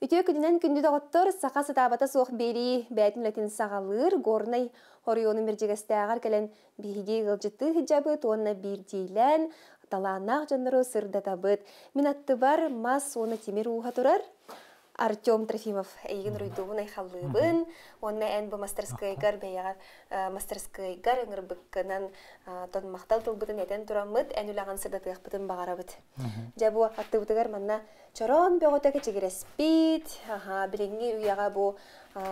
Үтүө күнүнэн күндү доҕоттор, саха сатаабата суох биэрии бэйэтин үлэтин саҕалыыр Горнай оройуонун Бэрдьигэстээҕэр кэлэн биһиги ыалдьыттыы сылдьабыт уонна биирдиилээн талааннаах дьоннору сырдатабыт. Мин аттыбар мас уонна тимир ууһа турар Артем Трофимов эйигин уруйдуубун айхаллыыбын уонна эн бу мастарыскыайгар бэйэҕэр мастарыскыайгар ыҥырбыккынан тон махтал тылбытын этэн тураммыт эн үлэҕин сырдатыахпытын баҕарабыт. Дьэ бу аттыбытыгар манна чороон бөҕөтө кэчигирэспит, аха билиҥҥи үйэҕэ бу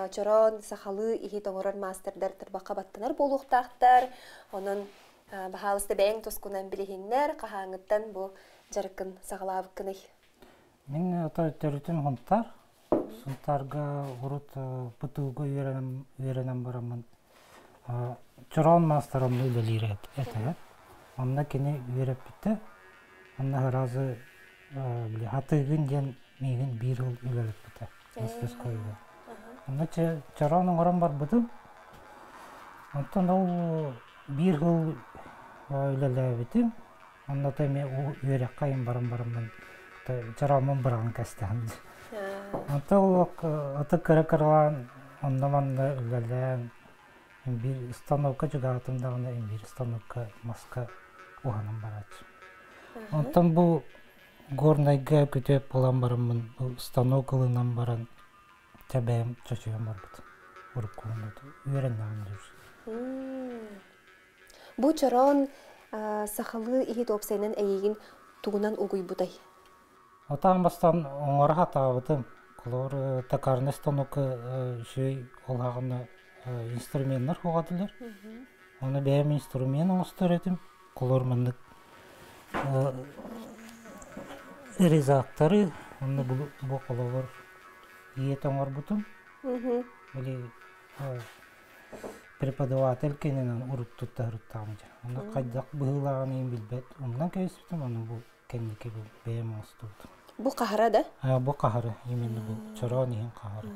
чороон сахалыы иһит оҥорор маастардар тарбахха баттанар буолуохтаахтар. Онон баһаалыста бэйэҥ тускунан билиһиннэр, хаһааҥҥыттан бу дьарыккын саҕалаабыккыный? Мин ото төрүтүм Сунтаар. Сунтаарга урут ПТУга үөрэнэн, үөрэнэн бараммын чороон маастар онно үлэлиир этэ. Онно кини үөрэппитэ. Онно сразу били хатыыгын диэн миигин биир ыл үлэлэппитэ мастерскойга. Онно чороон оҥорон барбытым. Онтон ол биир сыл үлэлээбитим. Онно то эмиэ үөрэххэ айан баран бараммын чорооммун быраҕан кэстэҕим. Онто ол аты кыра-кыралаан онно-манна үлэлээн биир станокка чугаһаатым даҕаны биир станокка маска уһанан барааччы. Онтон бу Горнайга күтүөт буолан бараммын бу станок ылынан баран чэ бэйэм чочуйан барбытым. Уруккуһун үөрэннэҕим дьүр. Бу чороон сахалыы иһит уопсайынан эйигин тугунан угуйбутай? Отаан бастаан оҥоро сатаабытым. Холобур, токарный станокка үчүгэй улаҕана инструменнар хуҕатылар. Оны бэйэм инструмент оҥостор этим. Холобур, маннык резактары, онно бу холобур иэт оҥорбутум. Били преподаватель кэннинэн урут туттарыттаҕым дьэ. Онно хайдах быһыылааҕын иһин билбэт. Умнан кэбиспитим, ону бу кэнники бу бэйэм оҥостубутум. Бу хаһара да? А, бу хаһары, именно бу чороон иһин хаһары.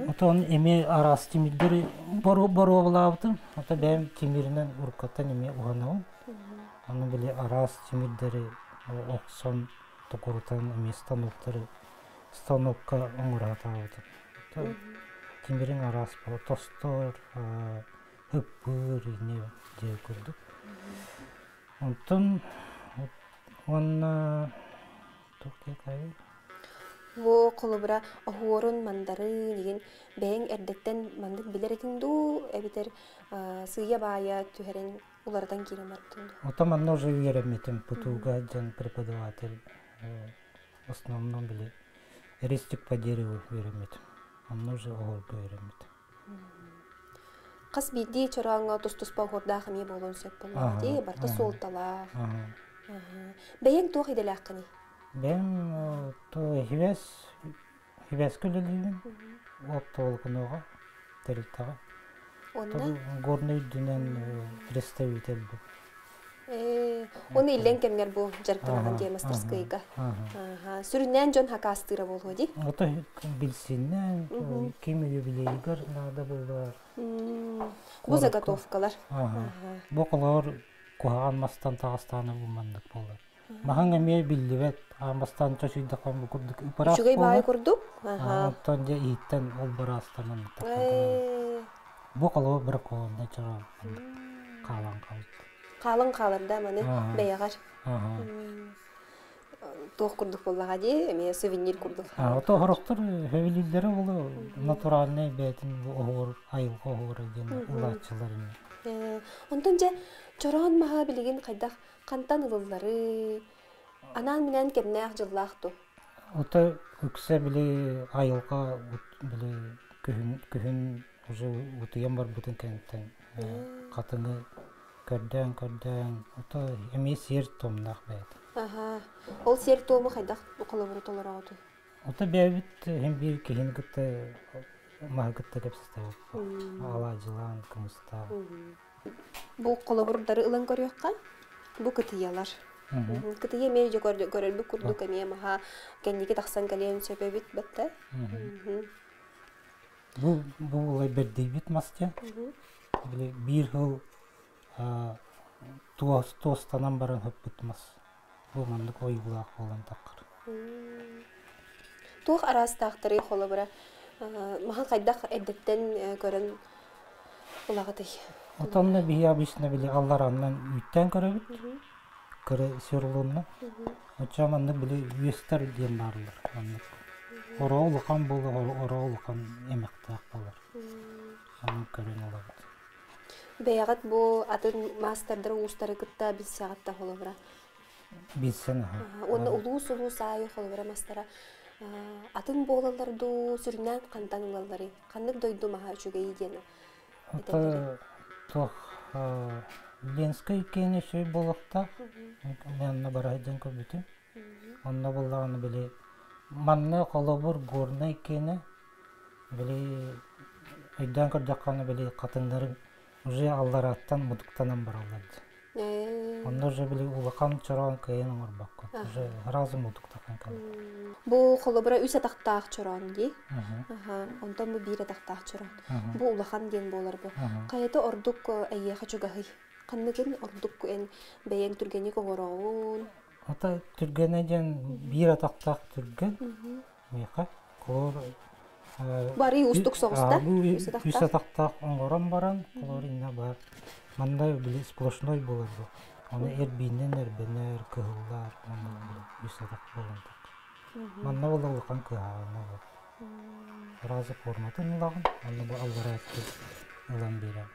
Отон эмиэ араас тимирдэри боруобалаабытым. Ото бэйэм тимиринэн уруккаттан эмиэ уһанабын. Аны били араас тимирдэри охсон, токурутан эмиэ станоктары станокка оҥоро сатаабытым. Тимириҥ араас тостор, ыппыыр ини диэн курдук. Онтон уонна туох диэххэй Бу холобура оһуорун, мандарын игин бэйэҥ эрдэттэн маннык билэр этиҥ дуу, эбэтэр сыыйа-баайа түһэрэн уларытан киирэн барбытыҥ дуу? Оттон манна уже үөрэммитим ПТУга дьон преподаватель в основном били Резчик по дереву үөрэммитим. Онно уже оһуорга үөрэммитим. Хас биирдии чорооҥҥо тус-туспа оһуордаах эмиэ буолуон сөп буоллаҕа дии, барыта суолталаах. Бэйэҥ туох идэлээххиний? Бэйэм то хибэс хибэскэ үлэлиибин. Оптоволоконоҕа тэрилтэҕэ. Онно? Горнай үрдүнэн представитель бу. Оны иллэҥ кэмҥэр бу дьарыктанаҕын дии мастерскойга. Сүрүннээн дьон хакаастыыра буолуо дии. Ото билсиннэн, ким юбилейгар наада буолар. Бу заготовкалар. Бу холоор куһаҕан мастан таҕыстаана бу маннык буолар. Маһаҥ эмиэ биллибэт, аан бастаан чочуйдахха бу курдук ыпыраас Үчүгэй баай курдук. Оттон дьэ иһиттэн ол быраастан Бу холобур бракованный чороон хаалан хаалбыт. Хаалан хаалар да маны бэйэҕэр. Туох курдук буоллаҕа дии, эмиэ сувенир курдук. Ото хорохтор хөбүлүүллэрэ болу натуральный бэйэтин оһуор айылҕа оһуора диэн ылааччылар эмиэ. Онтон дьэ чороон маһа билигин хайдах хантан ылылларый? Анаан-минээн кэмнээх дьыллаах дуу? Ото үксэ били айылҕа били күһүн күһүн уже утуйан барбытын кэнниттэн хатыҥы көрдөөн-көрдөөн ото эмиэ сиэр-туомнаах бэйэтэ. Аха. Ол сиэр-туому хайдах холобуру толороҕутуй? Ото бэйэбит иһин биир киһини кытта маһы кытта кэпсэтэбит. Алаадьылаан, кымыстаан. Бу холобурдары ылан көрүөххэ, бу кытыйалар. Кытыйа эмиэ дьэ көрөрбүт курдук эмиэ маһа кэнники тахсан кэлиэн сөп эбит батта. Бу бу улай бэрдийбит мас диэн. Били биир сыл туос туостанан баран хыппыт мас. Бу маннык ойуулаах буолан таххар. Туох араастаахтарый холобура маһын хайдах эрдэттэн көрөн улаҕытый? Отонно биһи обычно били аллараннан үүттээн көрөбүт. Кыры сверлонна. Оччо маннык били үөстэр диэн баарлар. Маннык. Ороо улахан буолар, ороо улахан эмэхтээх буолар. Онон көрөн ылабыт. Бэйэҕит бу атын маастардары уустары кытта билсэҕит да холобура? Билсэн аха. Уонна улуус-улуус аайы холобура мастара атын буолаллар дуу, сүрүннээн хантан ылалларый? Ханнык дойду маһа үчүгэйий диэн этэллэрий? Туох Ленскэй киэҥ үчүгэй буолуохтаах. Мен онно бара сылдьан көрбүтүм. Онно буоллаҕына били манна холобур Горнай киэнэ били өйдөөн көрдөххө били хатыҥнары уже алларааттан мутуктанан бараллар дии. Онно уже били улахан чороон кыайан оҥорбоккун. Уже сразу мутуктахан кэлэр. Бу холобура үс атахтаах чороон дии. Аха, онтон бу биир атахтаах чороон. Бу улахан диэн буолар бу. Хайата ордук эйиэхэ чугаһый? Ханныгын ордук эн бэйэҥ түргэнник оҥороҕун? Ата түргэнэ диэн биир атахтаах түргэн. Миэхэ холобур Бары уустук соҕус да? Үс атахтаах оҥорон баран, холобур иннэ бар. Манна били сплошной буолар бу. Оны эрбииннэн эрбэнэр, кыһыллар, онно үс атах буолан так. Манна буолла улахан кыһаҕана бу. Разы форматын ылаҕын, онно бу аллара өттүн ылан биэрэн.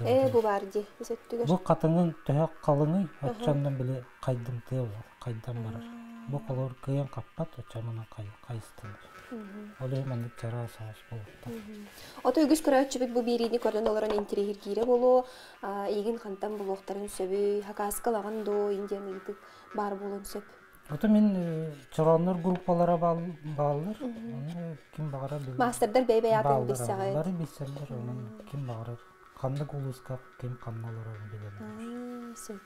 Ээ, бу баар дии, өттүгэр. Бу хатыҥын төһө халыҥый, оччоннон били хайдымтыа буолар, хайдан барар. Бу холобур кыайан хаппат, оччонон хайыстылар. Ол иһин маннык чараас соҕус буолуохтаах. Ото үгүс көрөөччүбүт бу биэриини көрөн олорон интириэһиргиирэ буолуо, эйигин хантан булуохтарын сөбүй, хакааска ылаҕын дуо, диэн ыйытык баар буолуон сөп. Ото мин чорооннор группалара бааллар. Оны ким баҕарар Маастардар бэйэ-бэйэҕитин билсэҕит. Бары билсэллэр, онон ким баҕарар ханнык улууска ким ханна олорорун билэллэр. Сөп.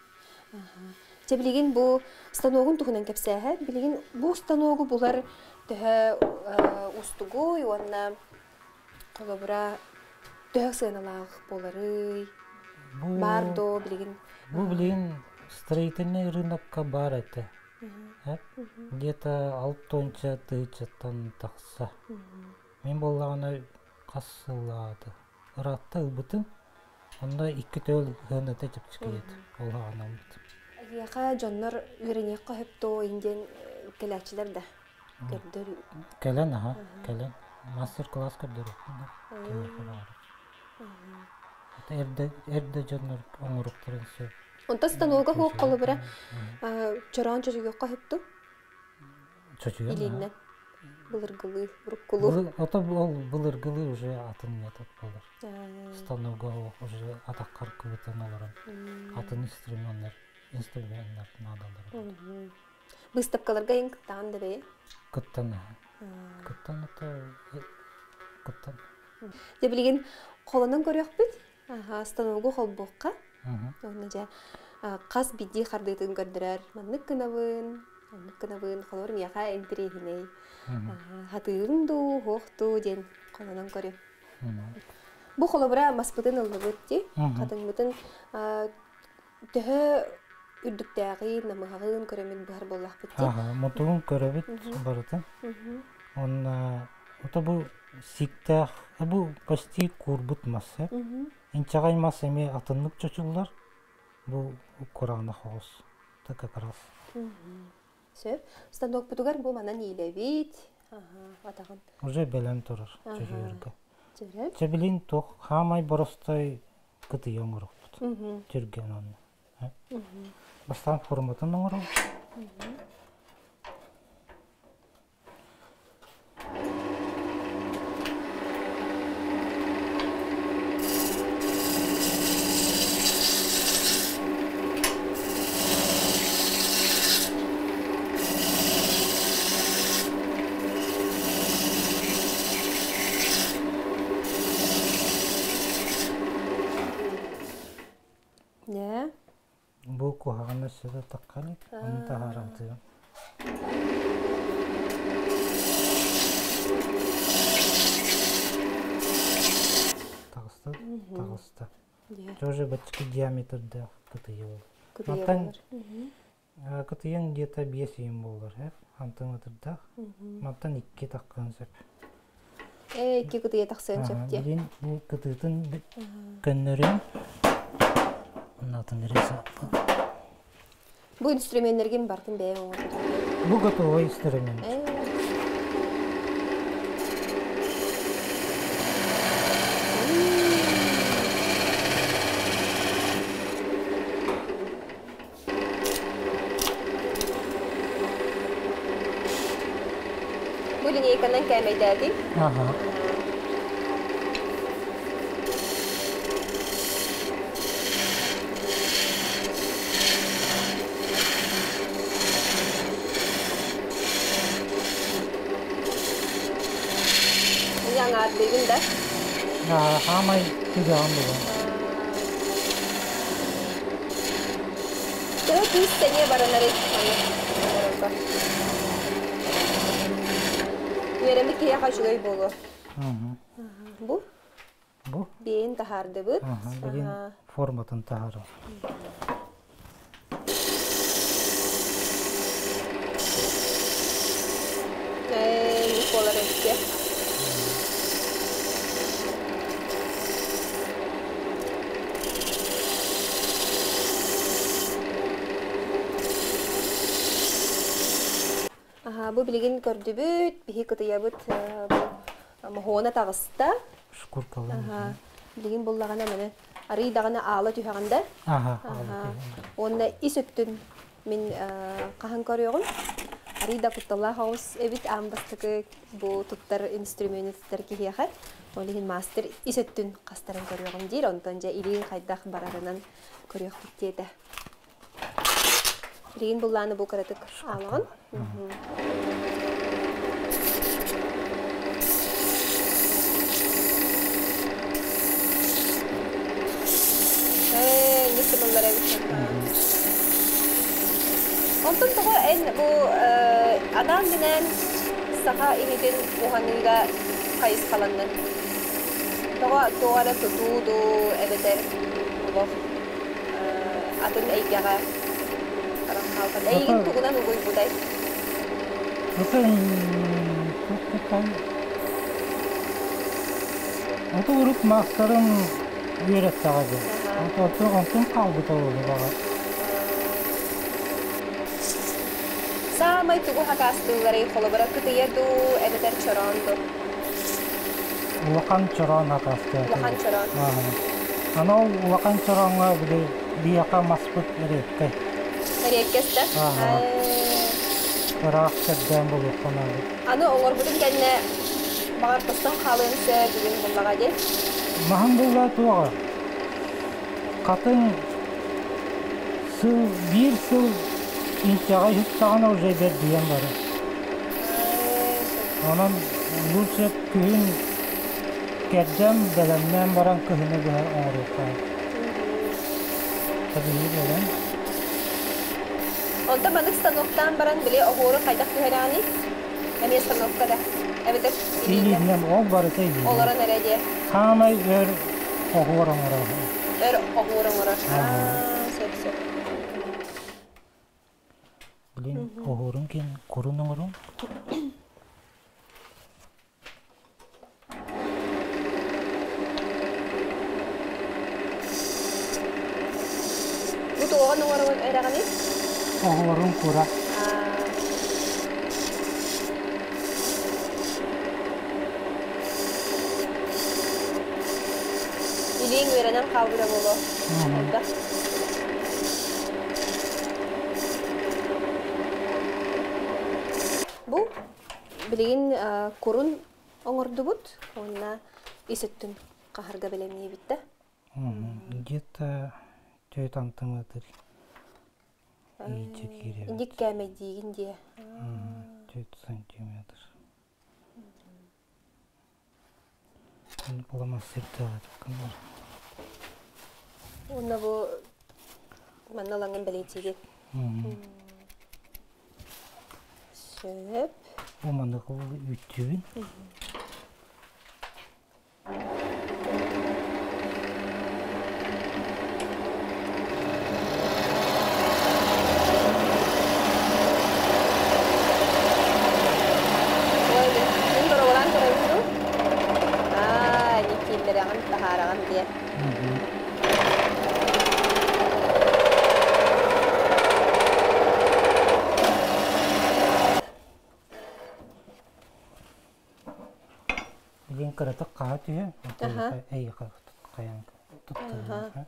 Чэ билигин бу станогун туһунан кэпсээһэ. Билигин бу станогу булар төһө уустугуй уонна холобура төһө сыаналаах буоларый? Баар доо билигин? Бу билигин строительный рынокка баар этэ. Где-то алтонча тыһыынчаттан тахса. Мин буоллаҕына хас сыллаата ыраатта ылбытым. Онно икки төл сыаната чэпчэки этэ. Ол аҕана ылбытым. Эйиэхэ дьоннор үөрэниэххэ сөп доо диэн кэлээччилэр да көрдөр. Кэлэн аха, кэлэн. Мастер-класс көрдөрүөхпүн да. Кимиэхэ баҕарар. Эрдэ, эрдэ дьоннор оҥоруктарын сөп. Онтон станога хуох холобура чороон чочуйуохха сөптү? Чочуйан Илииннэн. Былыргылыы, уруккулуу. Ото ол былыргылыы уже атын метод буолар. Станога уже атаххар кыбытан олорон атын инструменнар инструменнар наадалар. Выставкаларга ин кыттаан да бэйэ? Кыттан. Кыттан это кыттан. Дьэ билигин холонон көрүөхпүт. Станогу холбуохха. Онно дьэ хас биирдии хардыытын көрдөрөр. Маннык гынабын, оннук гынабын, холобур миэхэ интэриэһинэй. Хатыырын дуу, хуох дуу диэн холонон көрүм. Бу холобура маспытын ыллыбыт дии. Хатыҥмытын төһө үрдүктээҕин, намыһаҕын көрөмүт быһар буоллахпыт дии. Мутугун көрөбүт барытын. Онно ото бу сиктээх, бу почти куурбут мас. Инчэҕэй мас эмиэ атыннык чочуллар. Бу кураанах оҕус. Как раз. Сөп. Станокпутугар бу манан иилэбит. Атаҕын. Уже бэлэм турар чөһүөргө. Чэ билин туох хаамай боростой кытыйа оҥорохпут. Түргэн онно. Бастаан форматын оҥоробут. Не? Бу куһаҕан өссө да тахха илик, ону таһааралтыам. Таҕыста, таҕыста. Тоже бачча диаметрдаах кытыйа ол. Кытыйа Мантан болар. Кытыйан где-то 5 ыйым буолар, антыҥатырдаах. Мантан икки таххыан сөп. Икки кытыйа тахсыан сөп диye. Билин бу кытыытын көннөрүн оннатын рисаппын. Бу инструменнэргин бартын бэйэҥ оҥорбутуҥ. Бу готовый инструмент. Бу линейканан кээмэйдээтиҥ. Аха. Аҥаардыыгын да? Хаамай түгэҕин булан. Төһө күүс сэниэ баранарый оҥорорго? Үөрэммит киһиэхэ үчүгэй буолуо. Бу? Бу? Биэйин таһаардыбыт. Билин форматын таһаарар. Буолар эбит. Бу билигин көрдүбүт, биһи кытыйабыт моһуона таҕыста. Шкуркалар. Билигин буллаҕына маны арый даҕаны аала түһэҕин да. Уонна ис өттүн мин хаһан көрүөҕүм. Арый да кутталлаах оҕус эбит аан бастакы бу туттар инструмент туттар киһиэхэ. Ол иһин мастер ис өттүн хастарын көрүөҕүм диир. Онтон дьэ илиин хайдах барарынан көрүөхпүт диэтэ. Билигин буллааны бу кыратык аалаҕын. Ээ, сымыллар эбит. Онтон тоҕо эн бу анаан-минээн саха иһитин уһаныыга хайысхаланнын? Тоҕо туох эрэ тутуу дуу эбэтэр олох атын эйгэҕэ баран хаалбат. Эйигин тугунан угуйбутай? Атын Ото урут маастарым үөрэттэҕэ дии. Ото онтун хаалбыта буолуо баҕар. Саамай тугу хакаастыылларый холобура кытыйа дуу эбэтэр чороон дуу? Улахан чороон хакаастыа. Улахан чороон. Аны ол улахан чорооҥҥо били биһиэхэ маспыт эриэккэй. Эриэккэс да? Ыраах сэрдээн булуохха наада. Аны оҥорбутун кэннэ баҕар тостон хаалыан сөп бүгүн буллаҕа дии. Маһын булла туоҕа. Хатыҥ сыл биир сыл инчэҕэй сыттаҕына уже бэрдийэн барар. Онон лучше күһүн кэрдэн бэлэмнээн баран кыһыны быһа оҥоруохха. Табиһи бэлэм. Онтон маннык станоктаан баран били оһуору хайдах түһэрэҕиний? Эмиэ станокка да? Эбэтэр илиинэн ол барыта илиинэн. Олорон эрэ диэ. Хаамай өр оһуор оҥорор. Өр оһуор оҥорор. Сөп сөп. Блин, оһуорун кин курун оҥорун. Бу туоҕун оҥорон эрэҕиний? Оһуорун кура. Илииҥ үөрэнэн хаалбыта буолуо. Элбэх. Бу билигин курун оҥордубут уонна ис өттүн хаһарга бэлэмниибит да. Где-то төрт антыметр иичэ киирэбит. Индик кээмэйдиигин диэ. 4 сантиметр. Буламас сирдэҕэ Уонна бу манна ылаҥҥын бэлиэтиигин. Сөп. Бу маннык үүттүүбүн. Бэйэҕин таһаараҕын диye. Билигин кыратык хаһа түһэ, эйиэхэ хайан туттарыаха.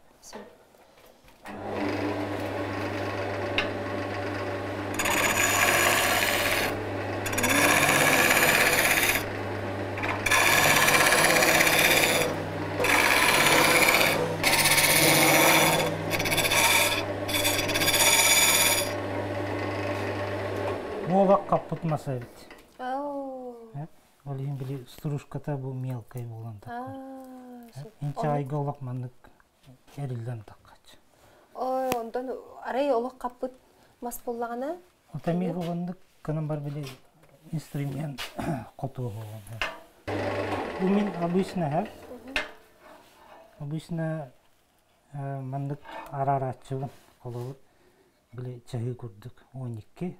Буолак хаппыт мас эбит. Ол иһин били стружката бу мелкай буолан таххар. Инчэҕэйгэ олох маннык эриллэн таххач. Ой, онтон арай олох хаппыт мас буллаҕына? Ота эмиэ уһуннук гынан бар били инструмент хотуо буолан. Бу мин обычно обычно маннык араарааччыбын холобур били чаһыы курдук 12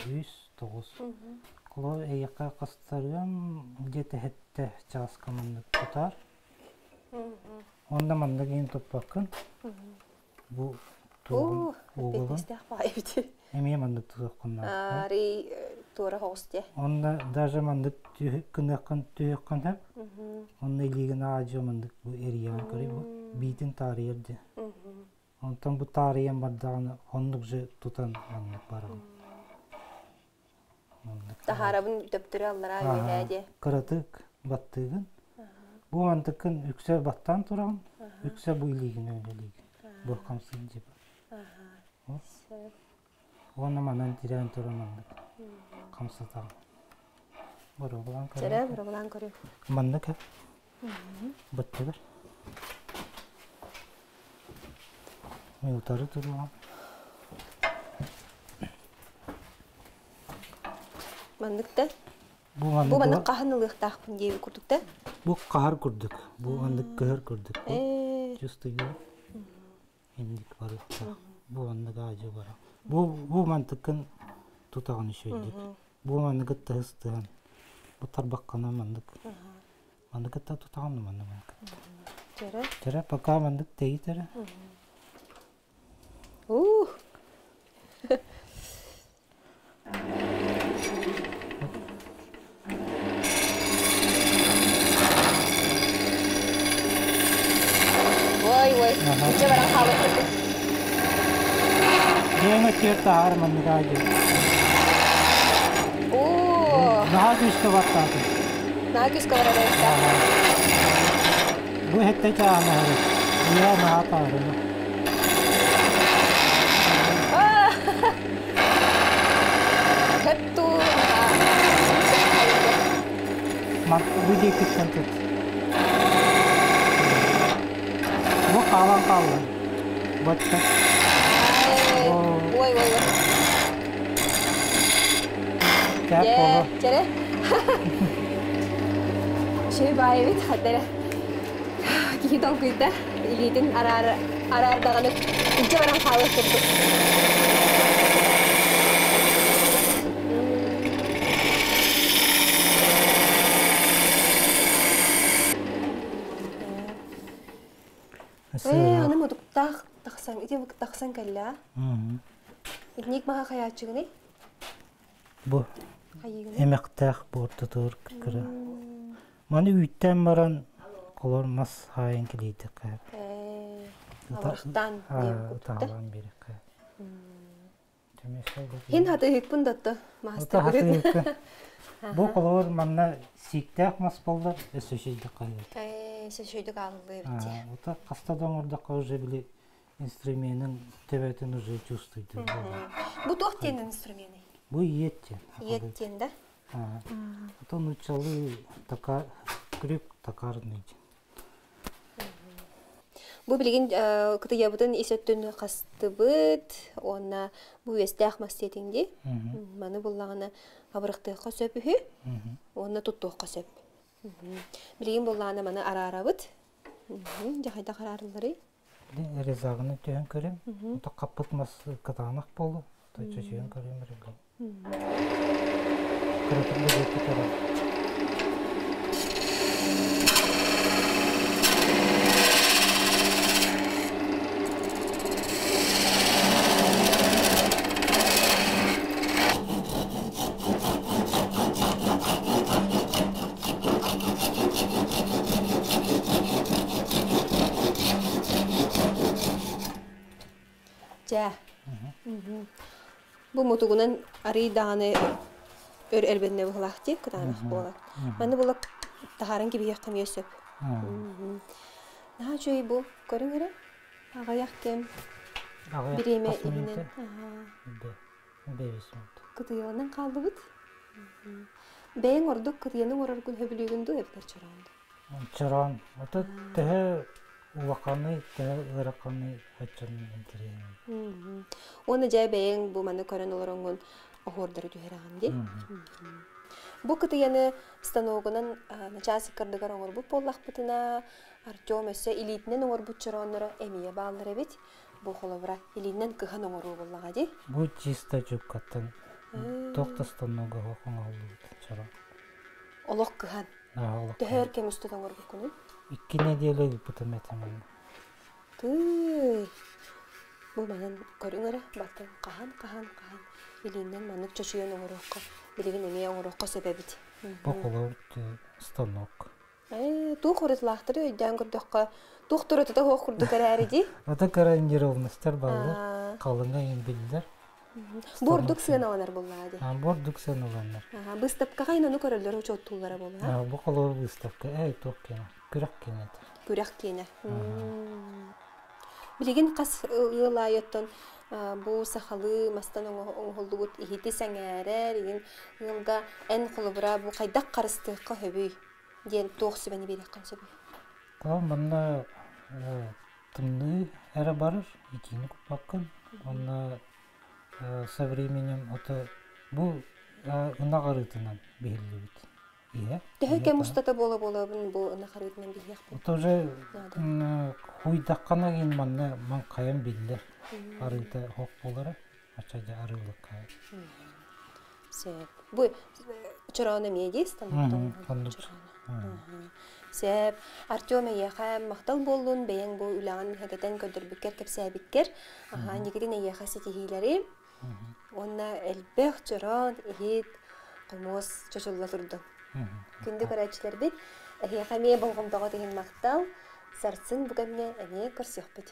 6 109. Холобур, эйиэхэ хастарыам где-то сэттэ чааска маннык тутаар. Онно маннык иин туппаккын. Бу туоҕун угулун эмиэ маннык тутуоххун наада. Арый туора хоҕус дии. Онно даже маннык гыныаххын түһүөххүн сөп. Онно илиигин аадьы маннык бу эрийэҕин көрүй бу биитин таарыйар дии. Онтон бу таарыйан бардаҕына оннук же тутан маннык бараҕын. Маннык. Таһаарабын төптөрү аллараа үөһээ диэ. Кыратык баттыыгын. Бу мантыккын үксэ баттаан тураҕын, үксэ бу илиигин үлэлиигин. Бу хамсыыр дьип. Уонна манан тирээн туран маннык хамсатаҕын. Боруобалаан көрүө. Чэрэ, боруобалаан көрүө. Маннык быттыгар. Утары туруоҕум. Маннык да? Бу маннык, Бу маннык хаһан ылыахтаахпын диэби курдук да? Бу хаһар курдук. Бу маннык көһөр курдук. Чувствую. Инник барыахтаах. Бу маннык аадьы бара. Бу бу мантыккын тутаҕын үчүгэйдик. Бу манныгы тыһыстыһан. Бу тарбаххына маннык. Маннык кытта тутаҕын маннык маннык. Чэрэ. Чэрэ пока маннык тэйитэрэ. Ух. Ой, ой, иччэ баран хаалбыт. Диэҥэ түөрт аһар маннык аадьы. Оо. Наһаа күүскэ баттаатым. Наһаа күүскэ барар эбит. Бу эһэттэ чааһын аһары. Ийэ наһаа таарына. Хэп туу Бу диэкиттэн тут. Бу хаалан хаалла. Батта. Ой, ой, ой. Кэп боло. Чэрэ. Шөй баайыбыт хаддара. Киһи толкуйда илиитин араар араар даҕаны илдьэ баран хаалыах курдук. Ээ, аны мутуктаах тахсан, ити тахсан кэллэ. Итинник маһа хайааччыгыный? Бу эмэхтээх буортутугар кыра. Маны үүттээн баран холор мас хаайан килийдэххэ. Абырахтаан Ытаалаан биэрэххэ. Хин хатыһыкпын датта маастар. Бу холобур манна сииктээх мас боллар өссө үчүйдүк хаһыат. Өссө үчүйдүк аалылыы эбит. Ута хаста да оҥордоххо уже били инструменын төбөтүн уже чувствуйдур. Бу туох диэн инструменый? Бу иэт диэн. Иэт диэн да? Ото нууччалыы така крюк токарный диэн. Бу билигин кытыйабытын ис өттүн хастыбыт уонна бу үөстээх мас диэтиҥ дии. Маны буллаҕына абырахтыахха сөп үһү уонна туттуохха сөп. Билигин буллаҕына маны араарабыт. Дьэ хайдах араарылларый? Резаганы түһэн көрүм. Ото хаппыт мас кытаанах буолу. Чөчүйэн көрүм эрэ. Кыратык быһыытык эрэ. Чээ. Бу мутугунан арый даҕаны өр эрбэннэ быһылаах дии кытаанах буолар. Манна була таһааран кэбиһиэххэ эмиэ сөп. Наһаа үчүгэй бу. Көрүҥ эрэ. Аҕыйах кэм бириэмэ иһинэн. Кытыйаланан хааллыбыт. Бэйэҥ ордук кытыйаны оҥороргун сөбүлүүгүн дуу эбэтэр чороон дуу? Чороон. Ото төһө улаханый, төһө ыараханый оччону интэриэһинэй. Уонна дьэ бэйэҥ бу маны көрөн олороҥҥун оһуордары түһэрэҕин дии. Бу кытыйаны станогунан начаас ыккардыгар оҥорбут буоллахпытына, Артем өссө илиитинэн оҥорбут чороонноро эмиэ бааллар эбит. Бу холобура илиинэн кыһан оҥоруу буоллаҕа дии. Бу чисто чуккаттан туох да станога суох оҥоһуллубут чороон. Олох кыһан. Төһө өр кэм устата оҥорбуккунуй? 2 нэдиэлэ ыыппытым этэ манна. Тыый! Бу манан көрүҥ эрэ, баттан хаһан, хаһан, хаһан илиинэн маннык чочуйан оҥоруохха, билигин эмиэ оҥоруохха сөп эбит. Бу холобур станок. Ээ, туох уратылаахтары өйдөөн көрдөххө, туох да уратыта суох курдук эрээри дии. Ата кыра неровностар бааллар, халыҥа иһин биллэр. Бу ордук сыаналанар буоллаҕа дии. Бу ордук сыаналанар. Быыстапкаҕа ону көрөллөр учуоттууллара буолла. Бу холобур выставка, ээ туох киэнэ, күрэх киэнэ этэ. Күрэх киэнэ. Билигин хас ыал аайы оттон бу сахалыы мастан оҥоһуллубут иһити сэҥээрэр, игин ыалга эн холобура бу хайдах харыстыахха сөбүй диэн туох сүбэни биэриэххин сөбүй? Ол манна тымныы эрэ барар, итиини куппаккын. Уонна со временем ото бу ынах арыытынан биһиллибит иһэ. Төһө кэм устата буола-буолабын бу ынах арыытынан биһиэхпин? Это уже хуйдаххана гин манна маҥхайан биллэр арыыта хоқ буолара. Ача дьэ арыылыкка. Сөп. Бу чороон эмиэ дии станоктон Сөп. Артем эйиэхэ махтал буоллун бэйэҥ бу үлэҕин хэгэтэн көрдөрбүккэр кэпсээбиккэр. Аха инникитин эйиэхэ ситиһиилэри уонна элбэх чороон, иһит, хомуос чочулла турдун. Күндү көрөөччүлэрбит, эһиэхэ эмиэ болҕомтоҕут иһин махтал. Сарсын бу кэмҥэ эмиэ көрсүөхпүт.